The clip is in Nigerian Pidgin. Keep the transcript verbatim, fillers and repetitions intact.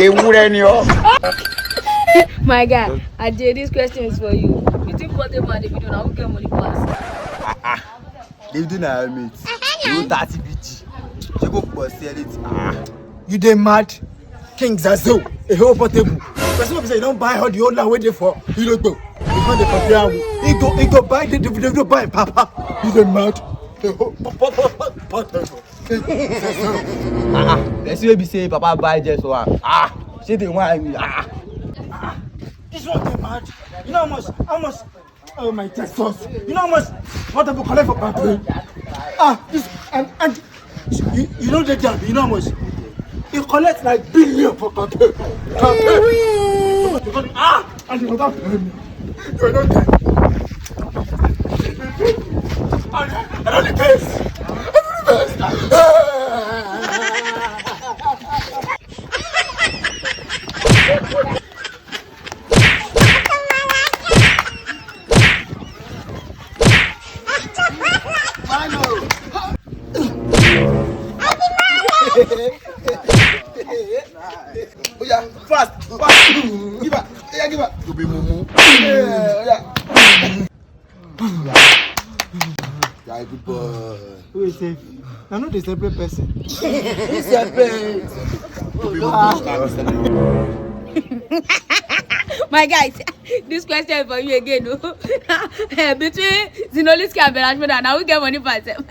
Ewúrẹ́ ni ọ́. My guy, Ajay, this question is for you. You think Portable and Davido na who get money pass? Davido na helmet. You thirty B G. You go for sell it. Ah. You dey mad? King Zazo, a whole Portable. Person wey be say you don buy all the whole land wey dey for Ilogbo. You come dey compare am. He go, he go buy the Davido, buy papa. You dey mad? A whole Portable. Ah, person wey be say papa buy just one. Ah, she dey whine me. Ah. This one dey mad. You know how much? How much? Oh my Jesus! You know how much Portable collect for Papa? Ah, this and and you, you know the job. You know how much? You collect like billion for Papa. Papa. Ah, and you don't pay me. You don't pay. I don't pay. Oya, fast, fast. Give her. Oya, give her. You be mumu. Yeah, oya. Yeah, good boy. Who is safe? Na no dey separate person. Who separate? You be mumu. My guys, this question is for you again. Oh. Eh, between Zinoleesky and Bella Shmurda, now we get money for them.